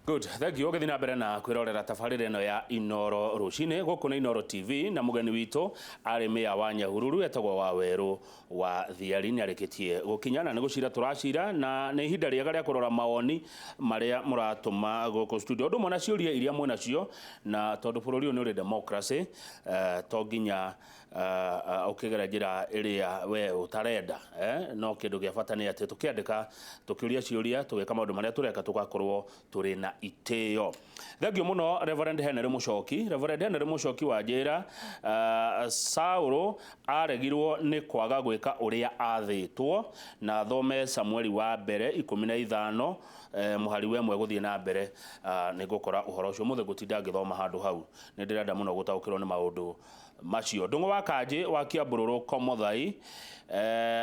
Good, thank you. Ũgĩthiĩ na mbere na kwĩrorera tabarĩra ĩno ya Inoro rũcinĩ gũkũ nĩ Inoro TV, na mũgeni witũ arĩ Mayor wa Nyahururu etagwo Wawerũ wa Thiari, nĩ arĩkĩtie gũkinya na nĩ gũcira tũracira, na nĩ ihinda rĩega rĩa kũrora mawoni marĩa mũratũma gũkũ studio, ũndũ ũmwe na ciũria iria mwĩ nacio, na tondũ bũrũri ũyũ nĩ ũrĩ democracy, to nginya ũkĩgera njĩra ĩrĩa we ũtarenda, no kĩndũ gĩa bata nĩ atĩ tũkĩandĩka, tũkĩũria ciũria, tũgĩka maũndũ marĩa tũreka, tũgakorwo tũrĩ na itĩo. Thengiũ mũno Reverend Henry Mũcoki. Reverend Henry Mũcoki wa njĩra, Saũlũ aregirwo nĩ kwaga gwĩka ũrĩa athĩtwo, na thome Samueli wa mbere 15 mũhari wa 1 gũthiĩ na mbere, nĩ ngũkora ũhoro ũcio. Ũmũthĩ ngũtinda ngĩthoma handũ hau, nĩ ndĩrenda mũno gũtaũkĩrwo nĩ maũndũ macio. Ndũng'ũ wa Kanjĩ wa Kiambũrũrũ Komothai,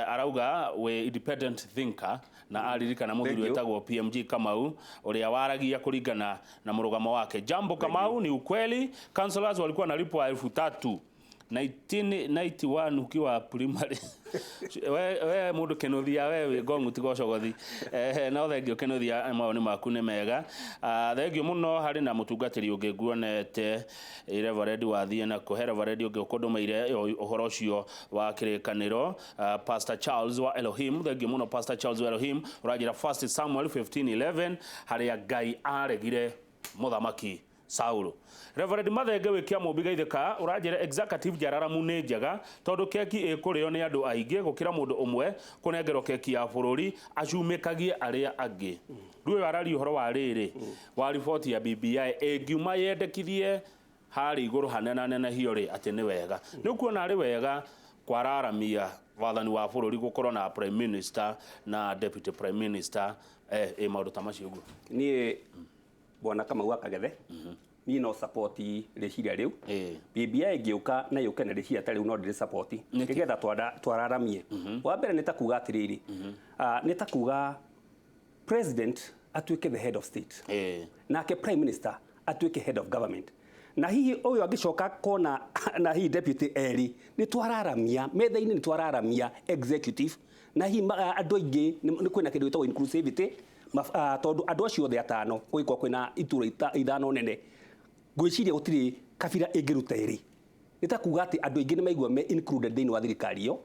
arauga wĩ independent thinker, na aririkana mũthuri wĩtagwo PMG Kamau ũrĩa waragia kũringana na mũrũgamo wake. Jambo Kamau, ni ukweli councillors walikuwa wanalipwa 3000 1991 ukiwa primary. We mũndũ kĩnuthia, we wĩ ngongu tiga ũcogothi, no thengio kĩnuthia, mawoni maku nĩ mega. Ah, thengio mũno. Harĩ na mũtungatĩri ũngĩ nguonete, Reverend wathiĩ na kũhe Reverend ũngĩ ũkũndũmĩire ũhoro ũcio wa kĩrĩkanĩro, Pastor Charles wa Elohim. Thengio mũno, Pastor Charles wa Elohim. Ũranjĩra 1 Samuel 15:11, harĩa Ngai aregire mũthamaki Saulo. Reverend Mathenge wĩ Kĩamũmbi Gaithĩka ũranjĩra executive njararamu nĩ njega tondũ keki ĩkũrĩo nĩ andũ aingĩ gũkĩra mũndũ ũmwe kũnengerwo keki ya bũrũri acumĩkagie arĩa angĩ. Rĩu ũyũ araria ũhoro wa rĩrĩ wa riboti ya BBI ĩngiuma yendekithie harĩa igũrũ hanenanenehio rĩ, atĩ nĩ wega. Nĩ ũkuona arĩ wega kwararamia wathani wa bũrũri gũkorwo na prime minister na deputy prime minister, ĩ maũndũ ta macio ũguo? Niĩ, bwana Kamau wa Kagethe, niĩ no support rĩciria rĩu. BBI ĩngĩũka na yũke na rĩciria ta rĩu, no ndĩrĩ support. Nĩkĩ? Nĩgetha twararamie. Wa mbere nĩ ta kuga atĩrĩrĩ, nĩ ta kuga president atuĩke the head of state, nake prime minister atuĩke head of government, na hihi ũyũ angĩcoka kona na hihi deputy erĩ, nĩ twararamia metha-inĩ, nĩ twararamia executive, na hihi andũ aingĩ nĩ kwĩna kĩndũ gĩtagwo inclusivity, tondũ andũ acio othe atano gũgĩkorwo kwĩna itura ithano nene, ngwĩciria gũtirĩ kabira ĩngĩruta ĩrĩ. Nĩ ta kuga atĩ andũ aingĩ nĩ maigua me included thĩinĩ wa thirikari ĩyo.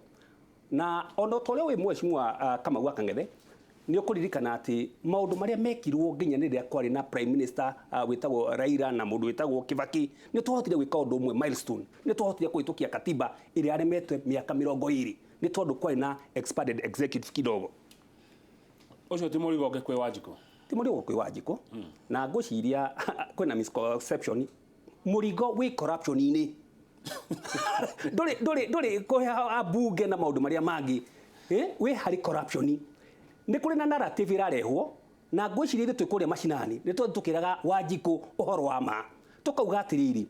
Na ona ta ũrĩa wĩ mheshimiwa Kamau wa Kang'ethe, nĩ ũkũririkana atĩ maũndũ marĩa mekirwo nginya rĩrĩa kwarĩ na prime minister wĩtagwo Raila na mũndũ wĩtagwo Kibaki, nĩ twahotire gwĩka ũndũ ũmwe milestone, nĩ twahotire kũhĩtũkia katiba ĩrĩa yaremetwe mĩaka 20 nĩ tondũ kwarĩ na expanded executive kidogo. Ũcio ti mũrigo ũngĩ kwĩ Wanjikũ? Ti mũrigo kwĩ Wanjikũ, na ngwĩciria kwĩna misconception. Mũrigo wĩ corruption-inĩ, ndũrĩ kũhe ambunge na maũndũ marĩa mangĩ, wĩ harĩ corruption. Nĩ kũrĩ na narrative ĩrarehwo, na ngwĩciria ithuĩ twĩ kũrĩa macinani nĩ tondũ tũkĩraga Wanjikũ ũhoro wa ma, tũkauga atĩrĩrĩ,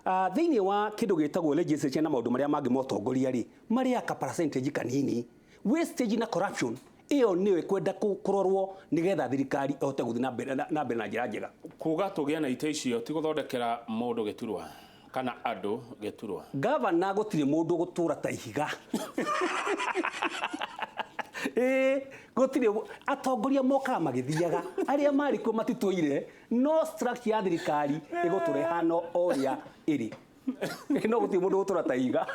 thĩinĩ wa kĩndũ gĩtagwo legislature na maũndũ marĩa mangĩ ma ũtongoria rĩ, marĩaga ka percentage kanini. Wastage na corruption ĩyo nĩyo ĩkwenda kũrorwo nĩgetha thirikari ĩhote gũthiĩ na mbere na njĩra njega. Kuga tũgĩe na itĩ icio ti gũthondekera mũndũ gĩturwa kana andũ gĩturwa? Gavana, gũtirĩ mũndũ gũtũra ta ihiga. Ĩĩ, gũtirĩ. Atongoria mokaga magĩthiaga, arĩa marĩ kuo matitũire, no structure ya thirikari ĩgũtũra ĩhana o ũrĩa ĩrĩ, no gũtirĩ mũndũ gũtũra ta ihiga.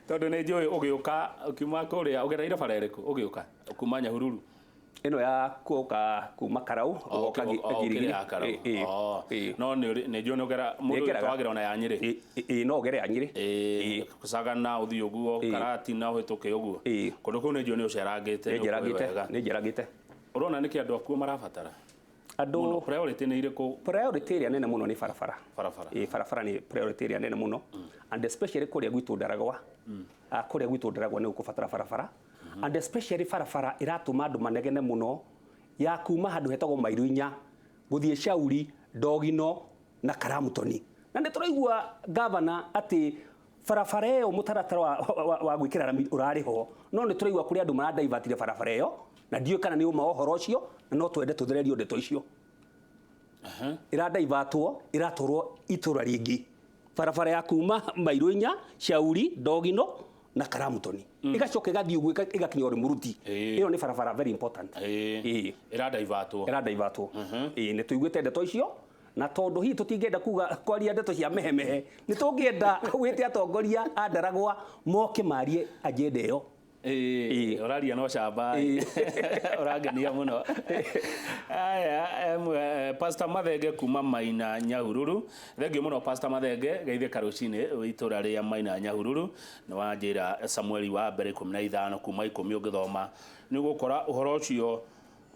Tondũ nĩ njũĩ ũgĩũka ũkiuma kũrĩa ũgereire bara ĩrĩkũ ũgĩũka kuma Nyahururu? Ĩno ya kũka kuma Karau ũgoka Ngirigiri. Ya Karau. Ĩ, ĩ. No nĩ njũĩ nĩ ũgera mũndũ. Nĩngeraga. Wagera ona ya Nyĩrĩ. Ĩ, no ũgere ya Nyĩrĩ. Ĩ, Sagana ũthiĩ ũguo, Karatina ũhĩtũke ũguo. Kũndũ kũu nĩ njũĩ nĩ ũcerangĩte, nĩ ũkũĩ nĩnjerangĩte wega. Nĩnjerangĩte. Ũrona nĩkĩ andũ akuo marabatara andũ mũno? Priority nĩ irĩkũ? Priority ĩrĩa nene mũno nĩ barabara. Barabara. Ĩ, barabara nĩ priority ĩrĩa nene mũno, and especially kũrĩa gwitũ Ndaragwa. Ah, kũrĩa gwitũ Ndaragwa nĩ gũkũbatara barabara, and especially barabara ĩratũma andũ manegene mũno ya kuma handũ hetagwo Mairu 4 gũthiĩ Shauri, Ndogino na Karamutoni, na nĩ tũraigua gavana atĩ barabara ĩyo mũtaratara wa gwĩkĩra rami ũrarĩ ho, no nĩ tũraigua kũrĩ andũ maradaivatire barabara ĩyo, na ndiũĩ kana nĩ ũma wa ũhoro ũcio, na no twende tũthererio ndeto icio. Ĩradaivatwo ĩratwarwo itũra rĩngĩ, barabara ya kuma Mairũ 4, Shauri, Ndogino. Na Karamutoni ĩgacoka ĩgathiĩ ũguo ĩgakinya Rĩmũruti. Ĩyo nĩ barabara very important. Ĩradaivatwo. Ĩradaivatwo. Ĩĩ, nĩ tũiguĩte ndeto icio, na tondũ hihi tũtingĩenda kuga kwaria ndeto cia mehemehe, nĩ tũngĩenda wĩte atongoria a Ndaragwa moke marie agenda ĩyo. Ũraria no camba, ũrangenia mũno. Aya, Pastor Mathenge kuma Maina Nyahururu, thengiũ mũno Pastor Mathenge, geithĩka rũcinĩ wĩ itũra rĩa Maina Nyahururu. Nĩ wanjĩra Samueli wa mbere 15 kuma 10 ũngĩthoma nĩ ũgũkora ũhoro ũcio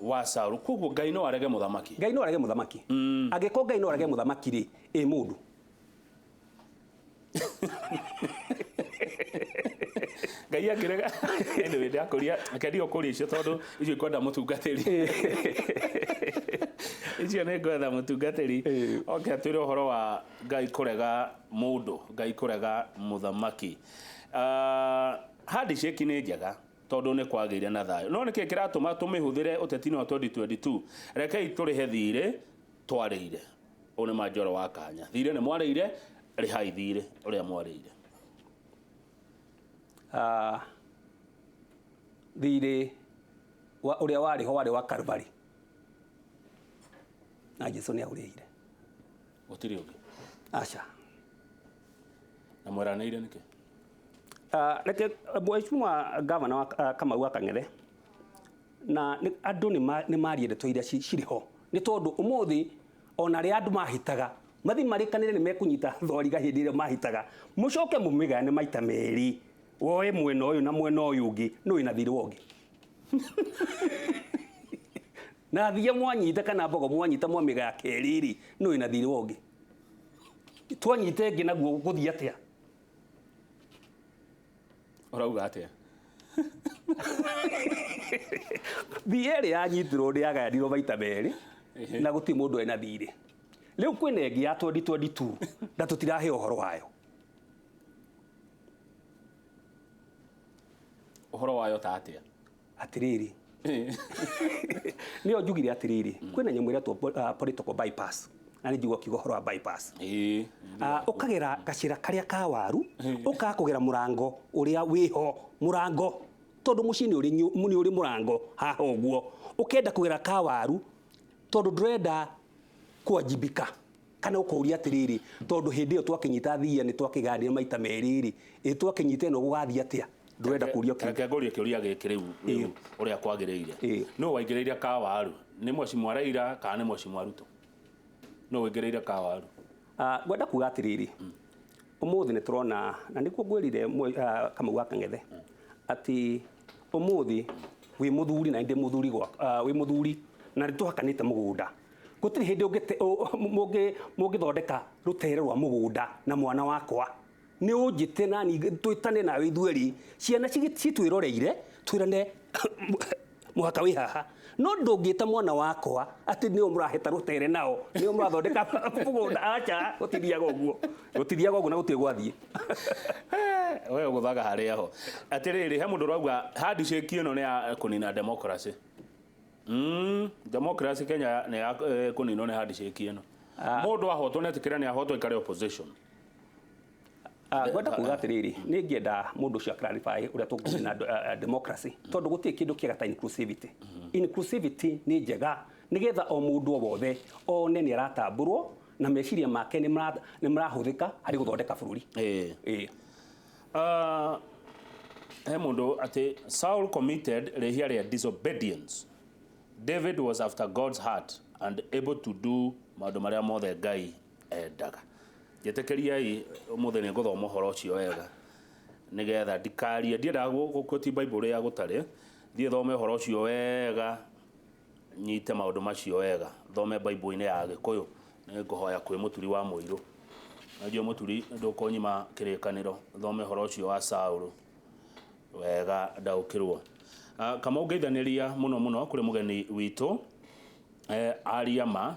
wa Saulu. Koguo Ngai no arege mũthamaki? Ngai no arege mũthamaki. Angĩkorwo Ngai no arege mũthamaki rĩ, ĩ mũndũ? Ngai angĩrega. Anyway, ndakũria, reke ndige kũria icio tondũ icio ikwenda mũtungatĩri, icio nĩ ngwetha mũtungatĩri oke atwĩre ũhoro wa Ngai kũrega mũndũ, Ngai kũrega mũthamaki. Handshake nĩ njega tondũ nĩ kwagĩire na thayũ, no nĩkĩ kĩratũma tũmĩhũthĩre ũteti-inĩ wa 2022? Rekei tũrĩhe thirĩ twarĩire. Ũyũ nĩ Manjoro wa Kanya. Thirĩ nĩ mwarĩire, rĩhai thirĩ ũrĩa mwarĩire. Thirĩ wa ũrĩa warĩ ho warĩ wa Calvary, na Jesu nĩ aũrĩhire. Gũtirĩ ũngĩ? Aca. Na mweranĩire nĩkĩ? Reke mheshimiwa gavana wa Kamau wa Kang'ethe na andũ nĩ marie ndeto iria cirĩ ho, nĩ tondũ ũmũthĩ ona arĩa andũ mahĩtaga mathi marĩkanĩre nĩ mekũnyita thwariga hĩndĩ ĩrĩa mahĩtaga, mũcoke mũmĩgayane maita merĩ, woe mwena ũyũ na mwena ũyũ ũngĩ, nũ wĩna thirĩ wa ũngĩ? Na thiĩ mwanyita kana mbogo mwanyita mwamĩgaya kerĩ rĩ, nũ wĩna thirĩ wa ũngĩ? Twanyita ĩngĩ naguo gũthiĩ atĩa? Ũrauga atĩa? Thiĩ ĩrĩa yanyitirwo nĩ yagayanirwo maita merĩ na gũtirĩ mũndũ ena thirĩ. Rĩu kwĩna ĩngĩ ya 2022 na tũtiraheo ũhoro wayo. Ũhoro wayo ta atĩa? Atĩrĩrĩ, nĩyo njugire atĩrĩrĩ, kwĩna nyamũ ĩretwo political bypass, na nĩ njigua kiugo ũhoro wa bypass. Ũkagera gacĩra karĩa ka waru, ũkaga kũgera mũrango ũrĩa wĩho, mũrango tondũ mũciĩ nĩ ũrĩ mũrango haha ũguo, ũkenda kũgera ka waru tondũ ndũrenda kũwajibika kana ũkũria atĩrĩrĩ, tondũ hĩndĩ ĩyo twakĩnyita thia nĩ twakĩganire maita merĩ rĩ, ĩ twakĩnyita ĩno gũgathiĩ atĩa? Ndũrenda kũria kĩu. Reke ngũrie kĩũria gĩkĩ rĩu ũrĩa kwagĩrĩire. Nũ waingĩrĩire kawaru? Nĩ mheshimiwa Raila kana nĩ mheshimiwa Ruto? Nũ waingĩrĩire kawaru? Ngwenda kuga atĩrĩrĩ, ũmũthĩ nĩ tũrona, na nĩguo ngwĩrire Kamau wa Kang'ethe atĩ ũmũthĩ wĩ mũthuri na ndĩ mũthuri, wĩ mũthuri na nĩ tũhakanĩte mũgũnda. Gũtirĩ hĩndĩ mũngĩthondeka rũtere rwa mũgũnda na mwana wakwa. Nĩ ũnjĩte na niĩ twĩtane nawe ithuerĩ, ciana citwĩroreire, twĩrane mũhaka wĩ haha. No ndũngĩta mwana wakwa atĩ nĩo mũrahĩta rũtere nao, nĩo mũrathondeka mũgũnda. Aca, gũtithiaga ũguo. Gũtithiaga ũguo na gũtirĩ gwathiĩ. We ũgũthaga harĩa ho. Atĩrĩrĩ, he mũndũ ũrauga handshake ĩno nĩ ya kũnina democracy. Democracy Kenya nĩ ya kũninwo nĩ handshake ĩno. Mũndũ ahotwo nĩ etĩkĩre nĩ ahotwo, aikare opposition. Ngwenda kuga atĩrĩrĩ, nĩ ngĩenda mũndũ ũcio clarify ũrĩa tũkũnina democracy, tondũ gũtirĩ kĩndũ kĩega ta inclusivity. Inclusivity nĩ njega nĩgetha o mũndũ o wothe one nĩ aratambũrwo na meciria make nĩ marahũthĩka harĩ gũthondeka bũrũri. He mũndũ atĩ Saul committed rĩhia rĩa disobedience. David was after God's heart and able to do maũndũ marĩa mothe Ngai endaga. Njĩtĩkĩriai ũmũthĩ nĩ ngũthoma ũhoro ũcio wega nĩgetha ndikarie, ndiendaga gũquote Bible ya gũtarĩ, thiĩ thome ũhoro ũcio wega, nyite maũndũ macio wega, thome Bible-inĩ ya Gĩkũyũ. Nĩ ngũhoya kwĩ mũturi wa mũirũ, najua mũturi ndũkũnyima kĩrĩkanĩro, thome ũhoro ũcio wa Saũlũ wega ndaũkĩrwo. Kamau, ngeithanĩria mũno mũno kũrĩ mũgeni witũ, aria ma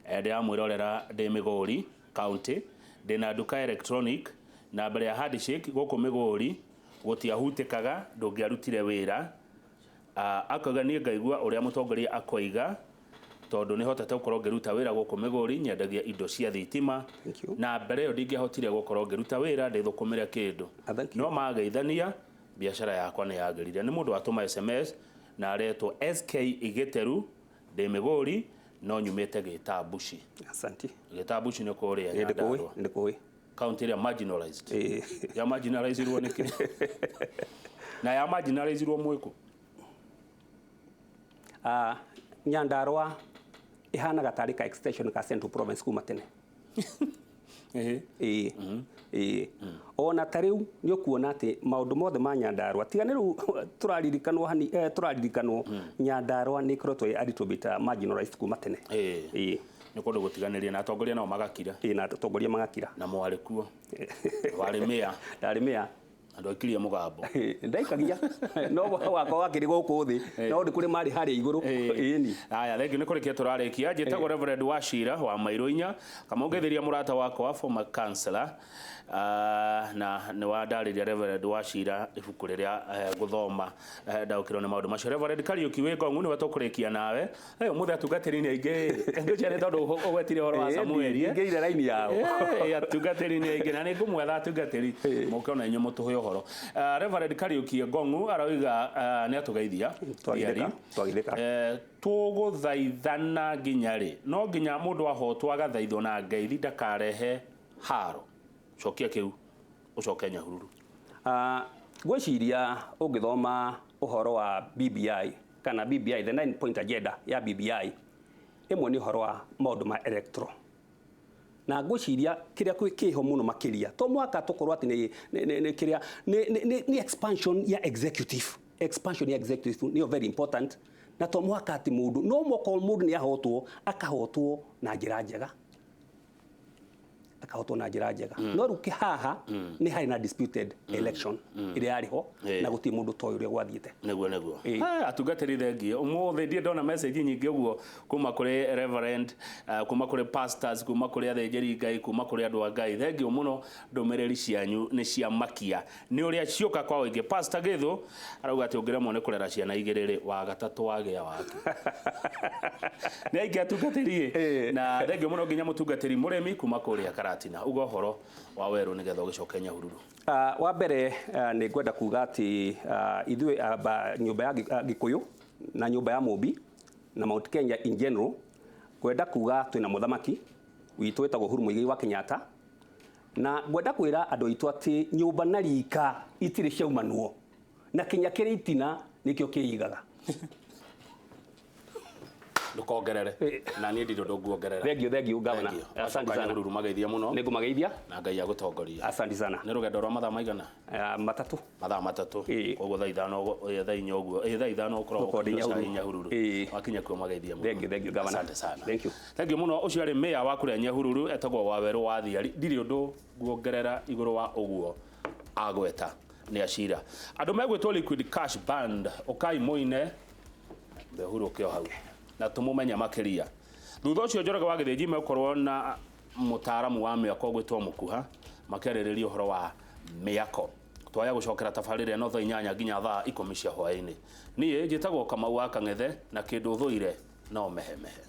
ndĩramwĩrorera ndĩ Migori County, ndĩna nduka electronic, na mbere ya handshake gũkũ Migori gũtiahutĩkaga, ndũngĩarutire wĩra. Akauga niĩ ngaigua ũrĩa mũtongoria akoiga. Tondu nĩ hotete gũkorwo ngĩruta wĩra gũkũ Migori, nyendagia indo cia thitima. Thank you. Na mbere ĩyo ndingĩahotire gũkorwo ngĩruta wĩra ndĩthũkũmĩre kĩndũ. Ah, thank you. No mageithania biacara yakwa nĩ yagĩrire. Nĩ mũndũ watũma SMS na aretwo SK Gĩteru, ndĩ Migori no nyumĩte Gĩtambuci. Asante. Gĩtambuci nĩ kũrĩa Nĩ ndĩkũĩ. Nyandarua, Nĩ ndĩkũĩ. Kaunti ĩrĩa marginalized. Ĩĩ. Ya marginalizirwo nĩkĩ? Na ya marginalizirwo mwĩkũ? Ah, Nyandarua ihanaga tarĩ ka extension ka Central Province kuma tene. Ĩĩ, ĩĩ, ona ta rĩu nĩ ũkuona atĩ maũndũ mothe ma Nyandarua, tiga nĩ rĩu tũraririkanwo hani, tũraririkanwo Nyandarua nĩ ĩkoretwo ĩ a little bit marginalized kuma tene. Ĩĩ. Nĩ kũndũ gũtiganĩria na atongoria nao magakira. Ĩĩ, na atongoria magakira. Na mwarĩ kuo, warĩ mĩa? Ndarĩ mĩa. Na ndwaikirie mũgambo? Ndaikagia, no wakwa wakĩrĩ gũkũ thĩ, no nĩ kũrĩ marĩ harĩa igũrũ, ĩni. Haya, thengiũ, nĩ kũrĩkia tũrarĩkia. Njĩtagwo Reverend Wachira wa Mairũ inya, kamaungeithĩria mũrata wakwa, former councillor, na nĩ wandarĩria Reverend Wachira ibuku rĩrĩa ngũthoma ndaũkĩrwo nĩ maũndũ macio. Reverend Kariũki wĩ Ngong'u nĩwe tũkũrĩkia nawe. Ũmũthĩ atungatĩri nĩ aingĩ, ngwĩciria nĩ tondũ ũgwetire ũhoro wa Samueli. Ingĩire raini yao. Atungatĩri nĩ aingĩ na nĩ ngũmwetha atungatĩri mũke ona inyuĩ mũtũhe ũhoro. Reverend Kariũki Ngong'u arauga nĩ atũgeithia. Twagithĩka, twagithĩka. Tũgũthaithana nginya rĩ? No nginya mũndũ ahotwo agathaithwo na ngeithi ndakarehe haro. Cokia kĩu ũcoke Nyahururu. Ah, ngwĩciria ũngĩthoma ũhoro wa BBI kana BBI, the nine point agenda ya BBI, ĩmwe nĩ ũhoro wa maũndũ ma electoral, na ngwĩciria kĩrĩa kĩho mũno makĩria to mwaka tũkorwo atĩ nĩ kĩrĩa nĩ expansion ya executive. Expansion ya executive nĩyo very important, na to mwaka atĩ mũndũ no mwaka mũndũ nĩ ahotwo, akahotwo na njĩra njega, akahotwo na njĩra njega. No rĩu haha nĩ harĩ na disputed election ĩrĩa yarĩ ho na gũtirĩ mũndũ toĩ ũrĩa gwathiĩte. Nĩguo. Atungatĩri, thengiũ. Ũmũthĩ ndirĩ ndona message nyingĩ ũguo kuma kũrĩ reverend, kuma kũrĩ pastors, kuma kũrĩ athĩnjĩri Ngai, kuma kũrĩ andũ a Ngai. Thengiũ mũno, ndũmĩrĩri cianyu nĩ cia makia nĩ ũrĩa cioka kwa ũingĩ. Pastor Gĩthũ arauga atĩ ũngĩremwo nĩ kũrera ciana igĩrĩ rĩ, wa gatatũ wagĩa wake nĩ aingĩ atungatĩri ĩ. Na thengiũ mũno nginya mũtungatĩri mũrĩmi kuma kũrĩa Karatina. Uga ũhoro wa werũ nĩgetha ũgĩcoke Nyahururu. Wa mbere, nĩ ngwenda kuga atĩ ithuĩ nyũmba ya Gĩkũyũ na nyũmba ya Mũmbi na Mount Kenya in general, ngwenda kuga twĩna mũthamaki witũ wĩtagwo Uhuru Muigai wa Kenyatta, na ngwenda kwĩra andũ aitũ atĩ nyũmba na rika itirĩ ciaumanwo na kinya kĩrĩ itina nĩkĩo kĩigaga. Ndũkongerere, na niĩ ndirĩ ũndũ nguongerera. Thank you, thank you, governor. Thank you. Asante Wacoka sana. Nyahururu mageithia mũno. Nĩ ngũmageithia. Na Ngai agũtongoria. Asante sana. Nĩ rũgendo rwa mathaa maigana? 3. Mathaa 3. Ĩĩ. Koguo thaa 5 thaa 4 ũguo, thaa 5 ũkorwo Ũkorwo ndĩ ũkinyia Nyahururu. Nyahururu. Ĩĩ. Wakinya kuo mageithia mũno. Thank you, thank you, governor. Asante sana. Thank you. Thank you mũno. Ũcio arĩ mayor wa kũrĩa Nyahururu, etagwo Wawerũ wa Thiari. Ndirĩ ũndũ nguongerera igũrũ wa ũguo agweta nĩ acira. Andũ megwĩtwo Liquid Cash Band, ũkai mũine mbehurũke o hau na tũmũmenye makĩria. Thutha ũcio Njoroge wa Gĩthĩnji megũkorwo na mũtaaramu wa mĩako gwĩtwo Mũkuha makĩarĩrĩria ũhoro wa mĩako. Twaya gũcokera tabarĩra ĩno thaa 8 nginya thaa 10 cia hwaĩ-inĩ. Niĩ njĩtagwo Kamau wa Kang'ethe, na kĩndũ thũire no mehemehe.